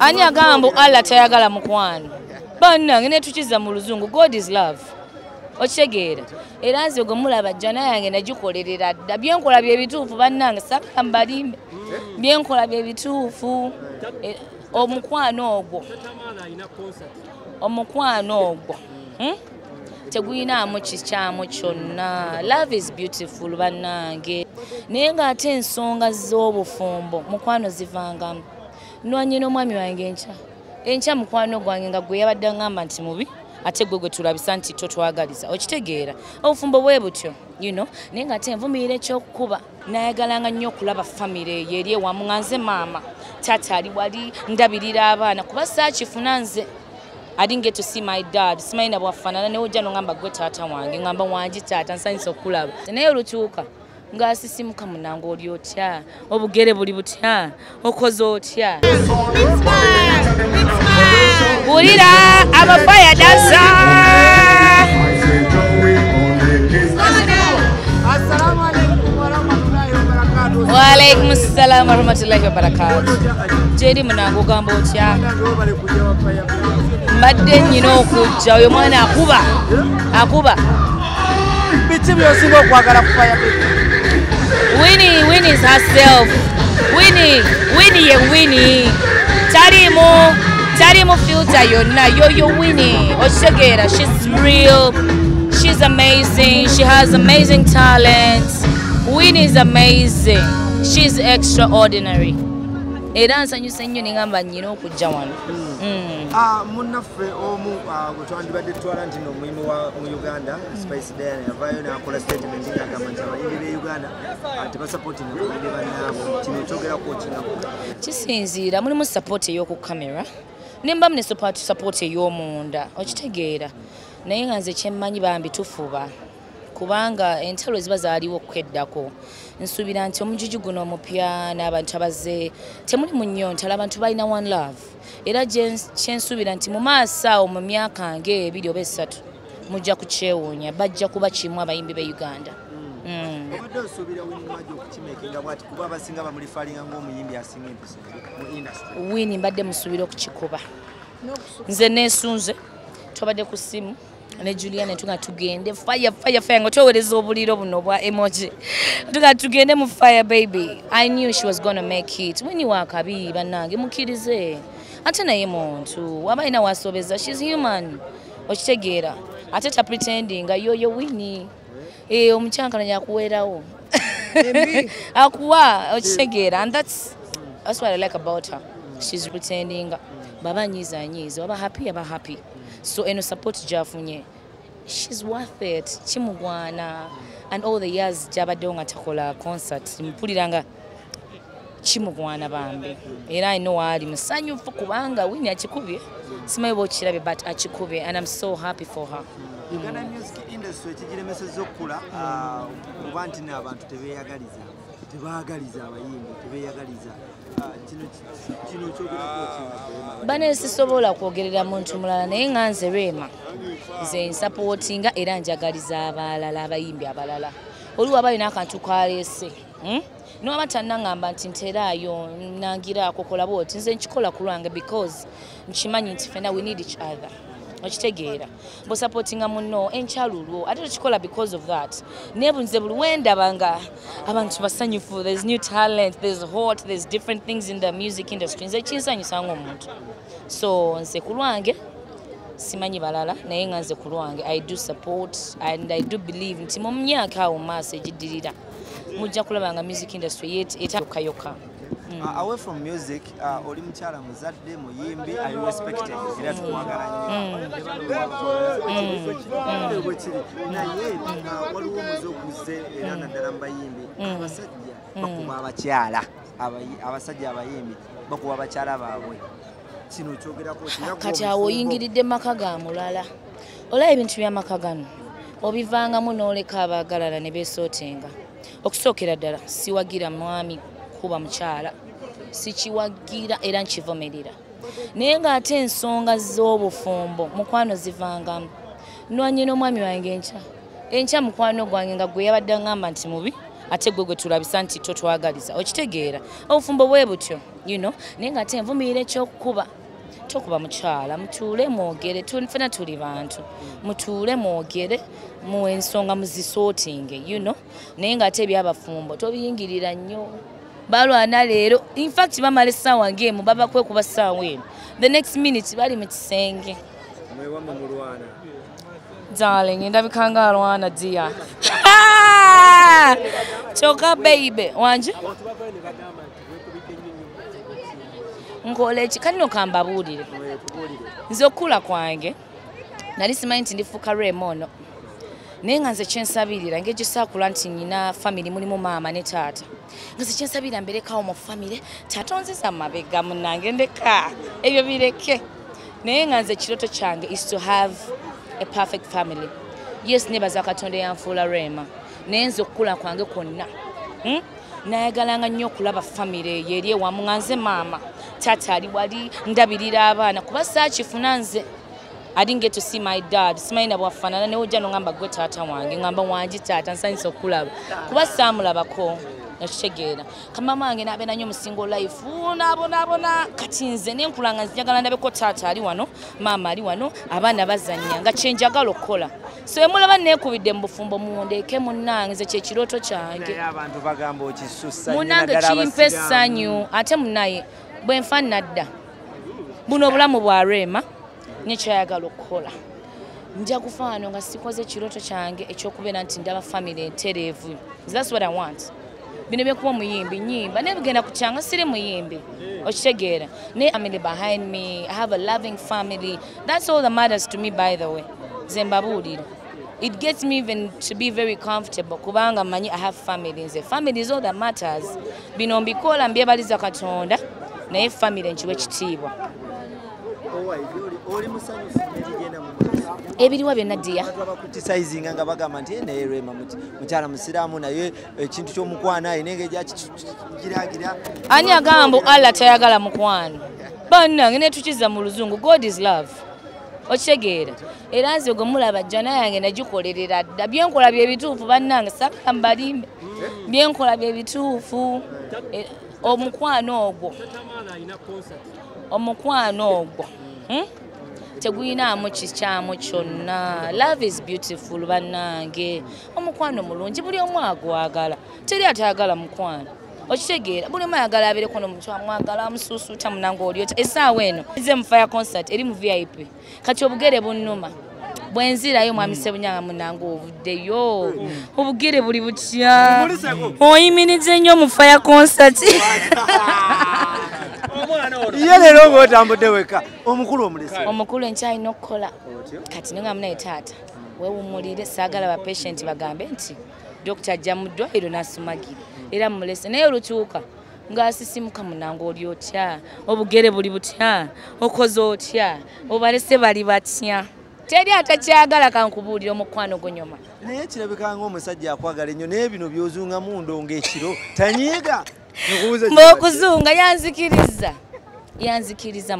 Ani agamba Allah tayagala mukwano? Bannange netukiza mu luzungu, God is love. Okitegeera? Era nze gwe mulaba jjana yange nagikolerera dda. Byenkola bye bituufu bannange, saagala mbalimbe. Byenkola bye bituufu. Omukwano ogwo. Omukwano ogwo. Teguyinaamu kikyamu kyonna. Love is beautiful bannange. Naye ng'ate ensonga z'obufumbo mukwano zivangamu. Nwanye n'omwami wange enkya. Enkya mukwano gwange nga gwe yabadde aŋŋamba nti mubi, ate gwe gwe tulabisa nti totwagaliza. Okitegeera? Obufumbo bwe butyo, you know. Naye ng'ate nvumirira ekyokukuba. Nayagalanga nnyo okulaba famire eyo eri ewamu nga nze maama. Taata ali wali, ndabirira abaana. Kuba saakifuna nze. I didn't get to see my dad. Simanyi na bw'afaanana, naye ojja n'oŋŋamba gwe taata wange. Ŋŋamba wangi taata, nsanyuse okulaba. Naye olutuuka ng'asisimuka munange, oli otya? Obugere buli butya? Okoze otya? Wulira abafaya dansa. Assalamu alaikum warahmatullahi wabarakatuh. Wa alaikum assalam warahmatullahi wabarakatuh. Jeri munange, ogamba otya? Mbadde nnyina okujja, oyo mwana akuba. Akuba. Biki by'osinga okwagala ku Fire Baby? Winnie, Winnie is herself. Winnie, Winnie ye Winnie. Talimu, talimu filter yonna. Yo Winnie. Okitegeera, she's real. She's amazing. She has amazing talent. Winnie is amazing. She's extraordinary. Era nsanyuse nnyo ne ngamba nnyina okujja wano. Munnaffe omu gwe twandibadde tutwala nti nno omuyimbi wa mu Uganda, Spice Diana, yavaayo n'akola statement ng'agamba nti abayimbi b'e Uganda tebasupportinga bayimbi bannaabwe. Kino okyogerako kinako? Kisinziira, mulimu support ey'oku camera ne mbamu ne support ey'omunda, okitegeera. Naye nga nze kyemmanyi bambi tufuba, kubanga entalo ziba zaaliwo okweddako. Nsuubira nti omujiji guno omupya n'abantu abazze temuli mu nnyonta, abantu balina one love. Era kyensuubira nti mu maaso awo mu myaka ng'ebiri oba esatu mujja kukyewuunya, bajja kuba kimu abayimbi b'e Uganda. Obadde osuubira Winnie Nwagi okukimekinga bw'ati, kuba abasinga bamulifalinga ng'omuyimbi asinga empisa mu industry? Winnie mbadde musuubira okukikuba. Nze neesunze, twabadde ku ssimu ne Juliana tunga tugende fire fire fire nga twewereza obuliro buno bwa emoji. Tunga tugende mu Fire Baby. I knew she was gonna make it. Winnie wa kabi bannange, mukkirize. Ate naye muntu waba alina wasobeza, she's human. Okitegeera? Ate ta pretending yoyo Winnie. Omukyankalanya akuweerawo. Akuwa, okitegeera? And that's what I like about her. She's pretending. Baba nyiza nyiza, baba happy aba happy. So eno support gy'afunye, she's worth it. Kimugwana. And all the years gy'abaddewo nga takola concert, mpulira nga kimugwana bambi. Era I know ali musanyufu kubanga Winnie akikubye. Simanyi bw'okirabye, but akikubye and I'm so happy for her. Uganda music industry ekigiremesezza okukula kuba nti n'abantu tebeeyagaliza, tebaagaliza abayimbi, tebeeyagaliza. Kino kyogerako ki? Bane sisobola kwogerera muntu mulala, naye nga nze Rema, nze nsupportinga era njagaliza abalala, abayimbi abalala. Oli waba alina akantu kaleese, Niwaba tannaŋŋamba nti nteraayo nangiraako kola bw'oti, nze nkikola ku lwange because nkimanyi nti ffenna we need each other. Okitegeera? Bw'osupportinga munno enkyalulwo, ate tokikola because of that. Naye nze buli wendaba nga abantu basanyufu, there's new talent, there's hot, there's different things in the music industry, nze kinsanyusa ng'omuntu. So nze ku lwange simanyi balala, naye nga nze ku lwange I do support and I do believe nti mu myaka awo mu maaso egiddirira mujja kulaba nga music industry etayokkayoka. Away from music, oli mukyala muzadde, muyimbi, are you respected, era tukwagala nnyo. Bwe kiri, naye waliwo omuze oguze era naddala mu bayimbi, abasajja bakuba abakyala, abasajja abayimbi bakuba abakyala baabwe. Kino kyogerako ki? Kati awo oyingiridde mu maka ga mulala. Olaba ebintu by'amaka gano obivangamu n'oleka abaagalana ne beesootenga. Okusookera ddala siwagira mwami kuba mukyala, sikiwagira era nkivumirira. Naye ng'ate ensonga z'obufumbo mukwano zivangamu. Nwanye n'omwami wange enkya. Enkya mukwano gwange nga gwe yabadde aŋŋamba nti mubi, Ate gwe gwe tulabisa nti totwagaliza. Okitegeera. Obufumbo bwe butyo, you know, naye nga ate envumirira ekyokukuba. Tokuba mukyala, mutuule mwogere, ffenna tuli bantu. Mutuule mwogere, mu ensonga muzisootinge, you know. Naye nga ate ebyabafumbo tobiyingirira nnyo. Balwana leero, in fact bamala essaawa ng'emu, baba kwekuba ssaawa eno. The next minute bali mu kisenge. Mwewammwe mulwana. Darling, ndabika nga alwana dear. Kyokka baby, wanje? Nkola eki, kati nno kambabuulire. Nze okukula kwange, nali simanyi nti ndifuuka Rema ono. Naye nga nze kyensabirira, engeri gye saakula nti nnina family mulimu maama ne taata. Nga nze kyensabirira mbeerekawo mu family, taata onziza mu mabega munnange ndeka, ebyo bireke. Naye nga nze ekirooto kyange is to have a perfect family. Yes, nebaza Katonda eyanfuula Rema. Naye nze okukula kwange kwonna, nayagalanga nnyo okulaba family eyo eri ewamu nga nze maama, taata ali wali, ndabirira abaana, kuba saakifuna nze. I didn't get to see my dad. Simanyi na bw'afaanana, naye ojja n'ongamba gwe taata wange, ngamba wangi taata, nsanyuse okulaba. Kuba saamulabako, okitegeera. Kamama wange n'abeera nnyo mu single life, n'abonaabona. Kati nze ne nkula nga njagala ndabeko taata ali wano, maama ali wano, abaana bazannya, nga kye njagala okukola. So emulaba neekubidde mu bufumbo mundeeke munnange, nze kye kirooto kyange. Naye abantu bagamba okisussa nnyo Munnange naddala kimpa abasiraamu. essanyu, ate munnaye bwe nfa nadda. Buno obulamu bwa Rema, nekyayagala okukola. Nja kufa wano nga sikoze ekirooto kyange ekyokubeera nti ndaba family entereevu. That's what I want. Bino byekuba omuyimbi, nnyimba, naye bigenda kukyanga siri muyimbi. Okitegeera. Naye family behind me, I have a loving family. That's all that matters to me, by the way. Nze mbabuulira. It gets me even to be very comfortable kubanga mmanyi I have family. Nze family is all that matters. Bino mbikola mbyebaliza Katonda, naye family nkiwa ekitiibwa. Owa, oli musanyufu n'ebigenda mu maaso? Ebiriwa byonna ddiya. Abantu abakritisayizinga nga bagamba nti, naye Rema mukyala musiraamu, naye ekintu ky'omukwano alina engeri gy'akigiraagira. Ani agamba mbu Allah tayagala mukwano? Bannange ne tukiza mu luzungu, God is love. Okitegeera. Era nze gwe mulaba jjana yange nagikolerera dda. Byenkola bye bituufu bannange, saagala mbalimbe. Byenkola bye bituufu. Omukwano ogwo. Omukwano ogwo. Teguyinaamu kikyamu kyonna. Love is beautiful bannange. Omukwano mulungi, buli omu agwagala. Teri atayagala mukwano. Okitegeera, buli omu ayagala abeereko n'omuntu amwagala, amusuusuuta munnange oli otya. Essaawa eno nze mu fire concert eri mu VIP. Kati obugere bunnuma. Bwe nzirayo mwami Ssebunyanga munnange ovuddeyo. Obugere buli butya. Oyimiridde nnyo mu fire concert. Ye leero ng'otambudde wekka, omukulu omulese. Omukulu enkya alina okukola. Kati ne ngamba naye taata, weewummulire, saagala ba patient bagambe nti dokita ajja mu ddwaliro n'asumagira. Era mmulese, naye olutuuka ng'asisimuka munnange oli otya, obugere buli butya, okoze otya, obalese bali batya. Teri atakyagala kankubuulira omukwano gunyuma. Naye kirabika ng'omusajja akwagala ennyo, naye bino by'ozungamu ndongo ekiro tanyiiga. Mbw'okuzunga yanzikiriza. Yanzikiriza.